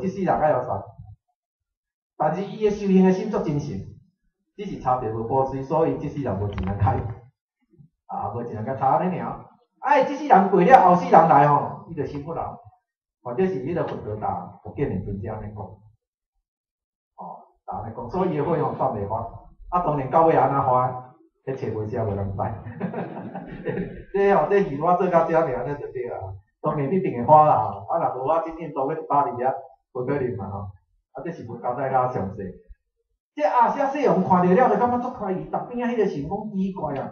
這世人愛予殺。但是伊的修行的心足真誠，只是差著無布施，所以這世人無錢來開，啊，無錢來共插按呢爾。啊，這世人過了，後世人來吼，伊就成佛啦。或者是彼个佛陀答佛經的尊者按呢講，哦，按呢講，所以伊的火吼斷袂發，啊，當然到尾按怎發，彼冊無寫無人知。這吼，這戲我做到遮爾按呢就對啦。當然一定會發啦，啊，若無我真正多欲100日啊，無可能嘛吼。啊，這是無交代較詳細。這亞舍世王看著了，就感覺足懷疑，逐邊仔彼个神講奇怪啊！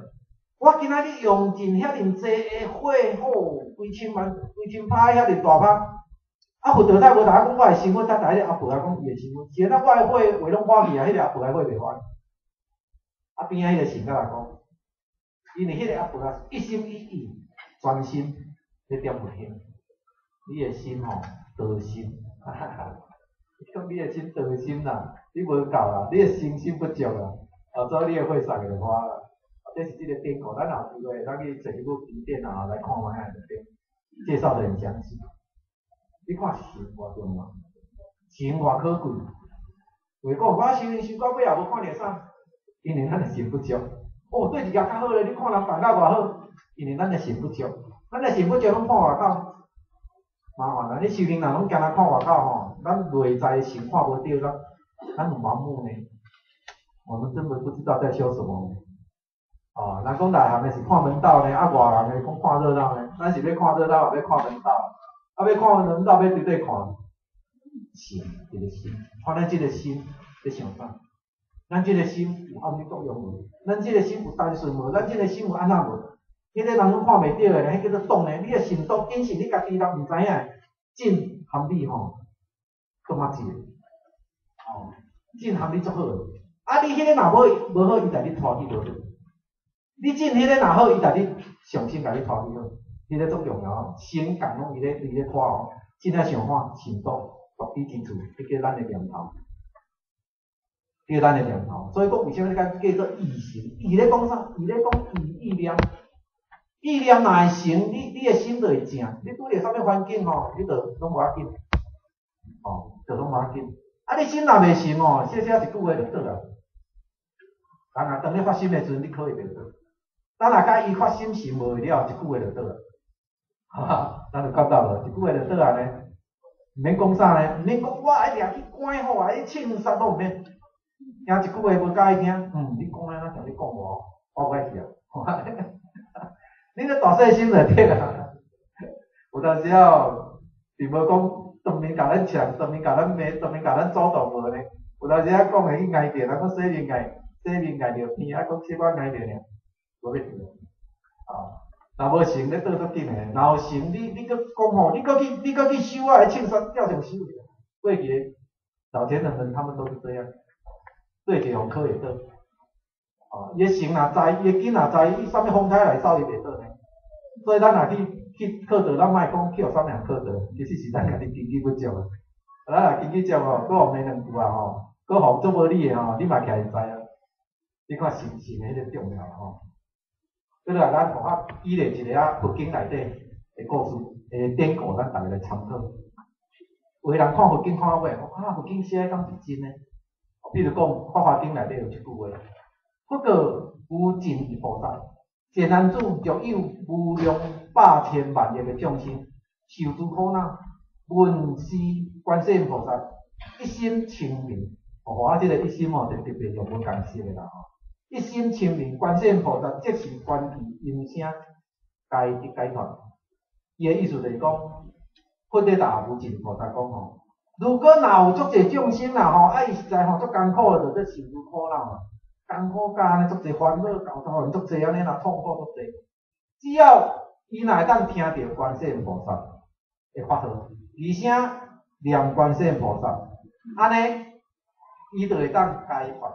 我今仔日用盡遐爾濟的火吼，幾千萬、幾千拍遐爾大拍，啊，佛陀太無同我講我會成佛，才共彼个阿婆仔講伊會成佛。是按怎我的火話攏發去啊，彼个阿婆仔火袂發。啊，邊仔彼个神佮來講，因為彼个阿婆仔一心一意、專心咧點佛香，你的心吼，多心，哈哈哈，你講你的心多心啦，你無夠啦，你的誠心不足啦，啊，所以你的火送就發啦。這是這个典故，咱有機會咱去揣一部筆電啊來看覓仔就對，介紹得很詳細。你看誠偌重要，誠偌可貴。話講我修行修到尾也無看著啥，因為咱的心不足。哦，對一個較好咧，你看人辦甲偌好，因為咱的心不足，咱的心不足攏看外口，麻煩啦！你修行人攏干焦看外口吼，咱內在的心看無著，咱很盲目呢。我們根本不知道在修什麼。哦，人講內行的是看門道呢，啊外行的講看熱鬧呢。咱是欲看熱鬧，抑欲看門道？啊，欲看門道，欲佇佗看？心，這个心，看咱這个心咧想啥？咱這个心有啥物作用無？咱這个心有單純無？咱這个心有按怎無？彼个人攏看袂著的，彼叫做擋呢。你的心動，僅是你家己人毋知影，真含你吼，感覺一个，哦，真含你足好的。啊，你彼个若無無好，伊共你拖去無好。你進彼个若好，伊共你上升共你拖去好，彼个足重要。心共攏伊咧拖哦，真正想看心動，獨彼之處，彼叫咱的念頭，叫咱的念頭。所以講為啥物講叫做意行？意咧講啥？意咧講意意念，意念若會成，你的心就會正。你拄著啥物環境吼，你就攏無要緊，哦，就攏無要緊。啊，你心若袂成哦，小小一句話就倒啊。人啊，當你發心的時陣，你可會袂倒。咱若佮伊發心成無了，一句話就倒啊。哈哈，咱有感覺無？一句話就倒啊呢，毋免講啥呢，毋免講我愛掠去關好啊，去銃殺攏毋免。聽一句話無佮意聽，嗯，你講安怎像你講我，我無愛去啊。你咧大細心就對啊。有當時哦，並無講當面共咱嗆，當面共咱罵，當面共咱阻擋無呢。有當時啊講會去挨著，人講洗面挨，洗面挨著鼻，啊講小可挨著爾，無欲去。啊，若無成咧倒足緊的，若有成，你閣講吼，你閣去收啊，銃殺照常收。過去老前人們他們都是這樣，對一予考會倒。哦，伊的成若知，伊的根若知，伊啥物風颱來掃伊袂倒呢？所以咱若去考道，咱莫講去予啥物人考道，其實是咱家己根基不足啊。咱若根基足吼，閣予罵兩句啊吼，閣予做無理的吼，你嘛徛會知啊。你看心性的彼个重要吼。過來咱互我舉例一个啊佛經內底的故事的典故，咱逐家來參考。有的人看佛經看到尾，講啊佛經寫的敢是真的？比如講《法華經》內底有一句話：不過無盡意菩薩，善男子，若有無量百千萬億的眾生，受諸苦惱，聞是觀世音菩薩一心稱名，哦，啊，這个一心哦，就特別用無共式的啦吼。一心稱名觀世音菩薩，即時觀其音聲，皆得解脫。伊的意思就是講，佛咧答無盡菩薩講吼，如果若有足濟眾生啦吼，啊伊實在吼足艱苦的，就咧受諸苦惱啊，艱苦甲按呢足濟煩惱，搞到人足濟按呢啦，痛苦足濟。只要伊若會當聽著觀世音菩薩的法號，而且念觀世音菩薩，按呢伊就會當解脫。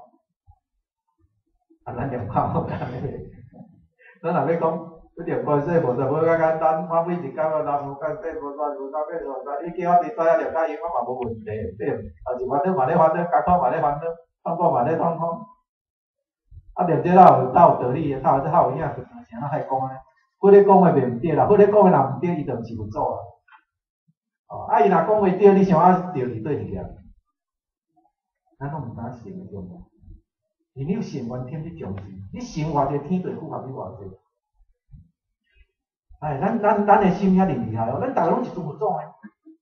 啊，咱念較好，咱若欲講，欲念觀世音菩薩，無較簡單。我每一工我南無觀世音菩薩，無啥物菩薩，你叫我佇知影念較用，我嘛無問題，對毋？但是煩惱嘛咧煩惱，艱苦嘛咧煩惱，痛苦嘛咧痛苦。啊，念這哪有哪有道理？哪有哪有影？是按怎害講呢？佛咧講的袂毋對啦，佛咧講的若毋對，伊就毋是佛祖啊。哦，啊伊若講話對，你想啊著佇佗一個？咱攏毋知影神的重要，因為你有神原天咧重視，你神偌濟天就會符合你偌濟。哎，咱的心遐爾厲害哦，咱逐个攏一尊佛祖呢。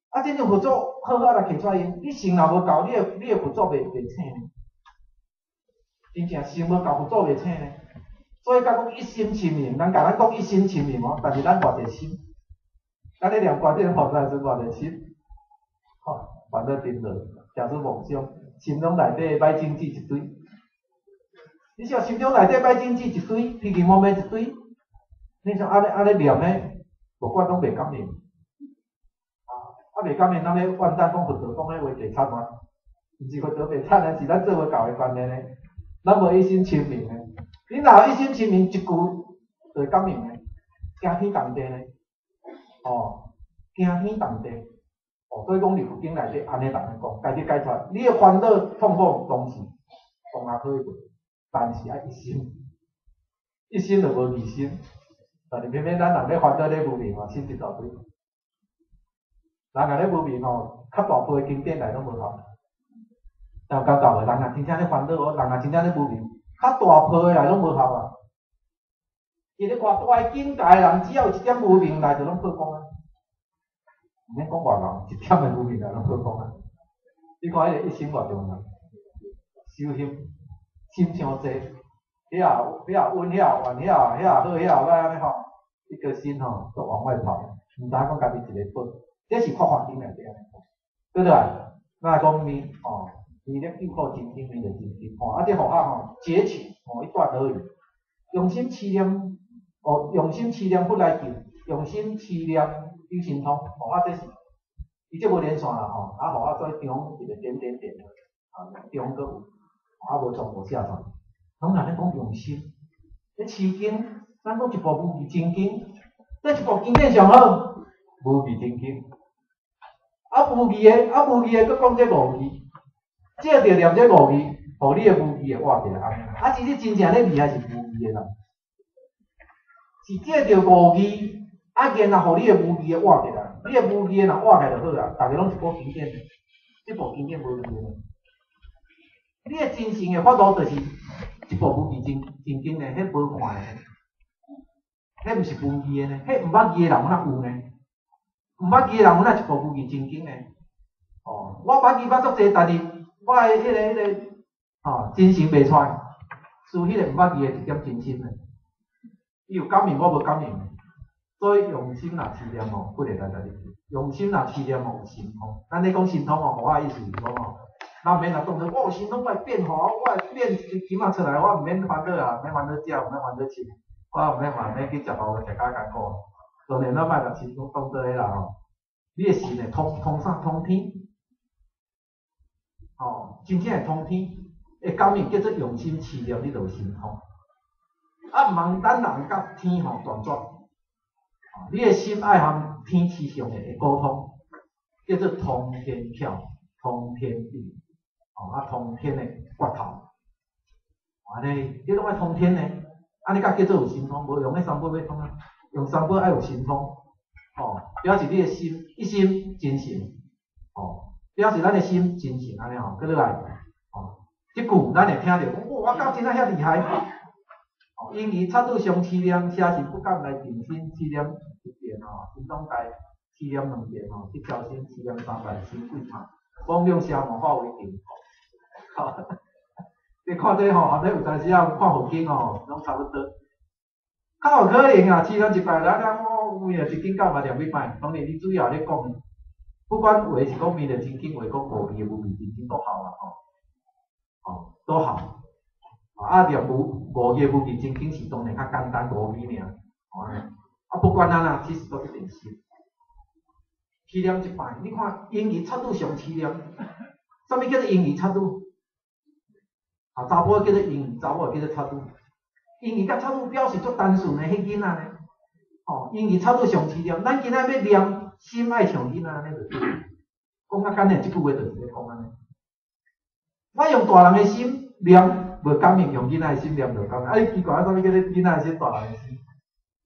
啊，這尊佛祖好好來摕出來用，你神若無夠，你的佛祖袂醒呢。真正神無夠，佛祖袂醒呢。所以才講一心持名，人共咱講一心持名哦，但是咱偌濟心，咱咧念觀世音菩薩時陣偌濟心，吼，煩惱顛倒，食出夢想，心中內底歹種子一堆。你想心中內底歹種子一堆，脾氣毛毛一堆，你想按呢按呢念呢，無管攏袂感應。啊，袂感應，咱咧怨嘆講佛陀講彼話袂慘嗎？毋是佛陀袂慘啊，是咱做無夠的關係呢。咱無一心清明呢。你若有一心清明，一句就會感應的，驚天動地呢。哦，驚天動地。哦，所以講佇佛經內底按呢逐个講，家己解脫，你的煩惱痛苦攏是當下可以過，但是愛一心，一心就無二心。但是偏偏咱人咧煩惱咧無明吼，心一大堆。人若咧無明吼，較大部的經典來攏無效。有感覺無？人若真正咧煩惱哦，人若真正咧無明，較大部的來攏無效啊。伊咧看大的境界的人，只要有一點無明來，就攏破光啊。毋免講偌人，一點的無明來攏破光啊。你看彼個一心偌重要，修行心傷濟，遐遐怨遐怨遐遐好遐歹按呢吼，一個心吼都往外跑，毋知影講家己一个寶，這是法華經內底按呢講，對不對？咱來講咪吼，彌勒救苦真經，彌勒真經吼，啊這號仔吼截取某一段而已，用心持念，哦，用心持念佛來救，用心持念有神通，吼啊這是，伊這無連線啦吼，啊號仔做中一個點點點，啊中閣有，啊無全部寫出來，攏若咧講用心，咧持經，咱講一部無字真經，這一部經典上好，無字真經，啊無字的，啊無字的，閣講這五字，借著念這五字，予你的無字會活起來。啊，其實真正咧厲害是無字的啦，是借著五字，啊，然後予你的無字會活起來。你的無字若活起來就好啊，逐个攏一部經典，這部經典無字的。你的真誠的法度就是一部無字真真經呢，彼無看的，彼毋是無字的呢，彼毋捌字的人有哪有呢？毋捌字的人有哪一部無字真經呢？哦，我捌字捌足濟，但是我的彼个，吼，真誠袂出來，輸彼个毋捌字的一點真心呢。伊有感應，我無感應，所以用心若持念吼，不會來共你。用心若持念吼，有神通。咱咧講神通吼，我的意思是講吼，咱毋免來當做我有神通，我會變化，我會變一支金仔出來，我毋免煩惱啊，毋免煩惱食，毋免煩惱穿，我毋免嘛免去食飯，食較艱苦。當然咱莫共神通當做彼啦吼，你的神會通通啥？通天，吼，真正會通天，會感應叫做用心持念，你就有神通。啊，毋通咱人佮天吼斷絕，你的心愛和天持續的會溝通，叫做通天竅、通天地，哦，啊，通天的骨頭，按呢，你攏愛通天呢，按呢才叫做有神通，無用彼三寶欲通啊，用三寶愛有神通，哦，表示你的心一心真誠，哦，表示咱的心真誠按呢吼，閣落來，哦，這句咱會聽著，哇，我敢真正遐厲害，哦，因為插拄相持念，邪神不敢來近身，持念一遍吼，神通大，持念兩遍吼，去超生，持念三遍，神鬼怕，罔兩邪魔化為定。吼，你看這吼，後底有當時仔看佛經吼，攏差不多。較有可能啊，持念一擺，咱咱我為著一經到嘛念幾擺，當然你主要咧講，不管話是講彌勒真經，話講無字無字真經都好啊，吼，哦，都好。啊，念無五字無字真經是當然較簡單，五字爾。啊，不管按怎，其實都一定是。持念一擺，你看嬰兒插拄上持念，啥物叫做嬰兒插拄？啊，查埔叫做嬰兒，查某叫做插拄。嬰兒佮插拄表示足單純的彼囡仔呢。吼，嬰兒插拄上持念，咱今仔欲念，心愛像囡仔按呢就對。講較簡單，這句話就是咧講按呢。我用大人的心念。無感應，用囡仔的心念就感應。啊，你奇怪啊，啥物叫做囡仔的心、大人的心？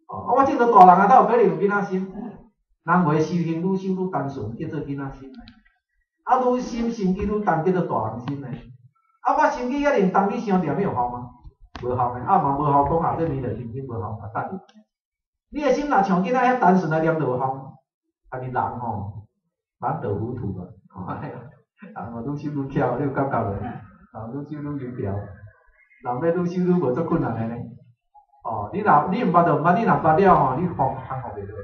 哦，啊，我這做大人啊，哪有可能有囡仔心？人袂修行愈修愈單純，叫做囡仔心。啊，愈心心機愈重，叫做大人心呢。啊，我心機遐爾重，你傷念有效嗎？無效呢。啊嘛無效，講啊，這彌勒心經無效，啊等。你的心若像囡仔遐單純來念就有效。但是人吼，難得糊塗啊！人吼愈修愈巧，你有感覺無？人愈修愈油條，人欲愈修愈無足困難的呢。哦，你若你毋捌就毋捌，你若捌了吼，你放康復袂落。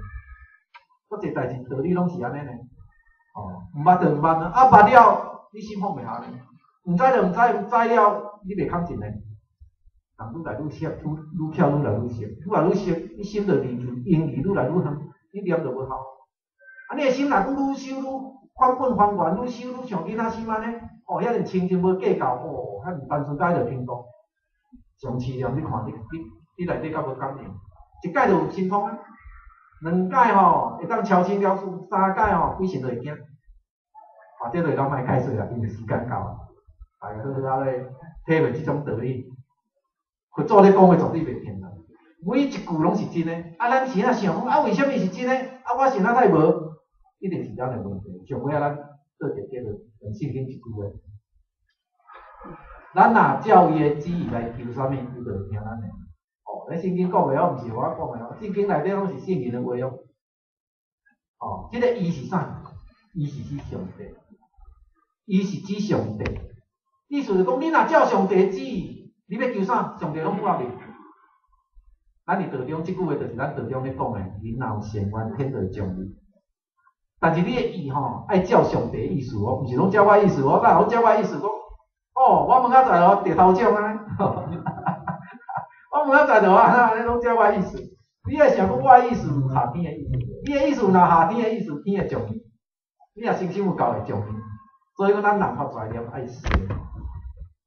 足濟代誌道理攏是按呢呢。哦，毋捌就毋捌，啊捌了，你心放袂下呢？毋知就毋知，知了你袂較進呢。人愈來愈熟，愈愈巧愈來愈熟，愈來愈熟，你心就離嬰兒愈來愈遠，你念就無效。啊，你的心若閣愈修愈返本還原，愈修愈像囡仔心按呢，哦，遐爾清淨無計較，哦，遐爾單純到彼个程度。上試驗你看，你你你內底敢無感應？一擺就有神通啊，兩擺吼會當超生了事，三擺吼鬼神就會驚。啊，這個咱莫解說啦，因為時間到啊，大家好好仔咧體會這種道理。佛祖咧講的絕對袂騙人，每一句攏是真的。啊，咱是按怎想講啊？為啥物是真的？啊，我想啊太無，一定是咱的問題。上尾仔咱做一個結論，用聖經一句話：咱若照伊的旨意來求啥物，伊就會聽咱的。哦，咧聖經講的哦，毋是我講的哦，聖經內底攏是聖人的話哦。哦，這個伊是啥？伊是指上帝，伊是指上帝。意思是講，你若照上帝的旨意，你欲求啥，上帝攏符合你。咱佇道中這句話，就是咱道中咧講的，人若有善願，天就會將你。但是你的意吼，愛照上帝的意思哦，毋是攏照我意思哦。若攏照我意思講，哦，我明仔載哦得頭獎啊！我明仔載就啊，按呢攏照我意思。你愛想講我的意思有下天的意思，你的意思若下天的意思，天會將你。你若誠心有夠會將你。所以講，咱人發出來念愛善。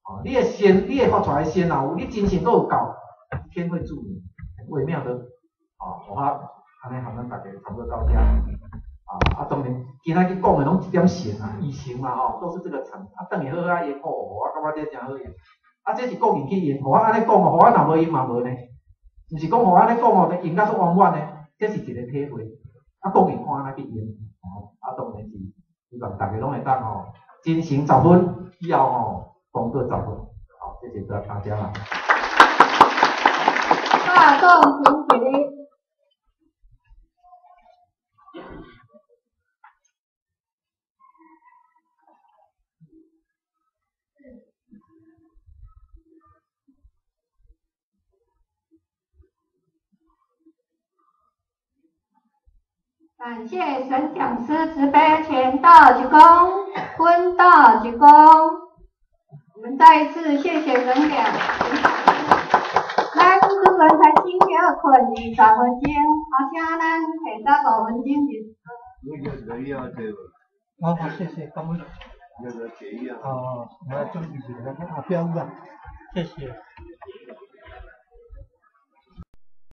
哦，你的善，你的發出來善若有，你真心閣有夠，天會助你，很微妙的。哦，我按呢含咱大家差不多到遮。啊啊，當然，今仔日講的攏一點善啊，以前嘛吼，都是這個層。啊，轉去好好用，哦，我感覺這誠好用。啊，這是個人去用，予我按呢講哦，予我若無用嘛無呢。毋是講予我按呢講哦，就用甲足圓滿呢。這是一個體會。啊，個人看按怎去用。哦，啊，當然是希望大家攏會當吼，精神十分，以後吼，功德十分。好，謝謝大家啦。大眾請起立。感謝沈講師慈悲傳道鞠躬，分道鞠躬。我們再一次謝謝沈講師。咱主人開始歇睏20分鐘，啊，請咱下晝5分鐘就。好，好，謝謝，感恩。哦，我來準備一下，阿表啊，謝謝。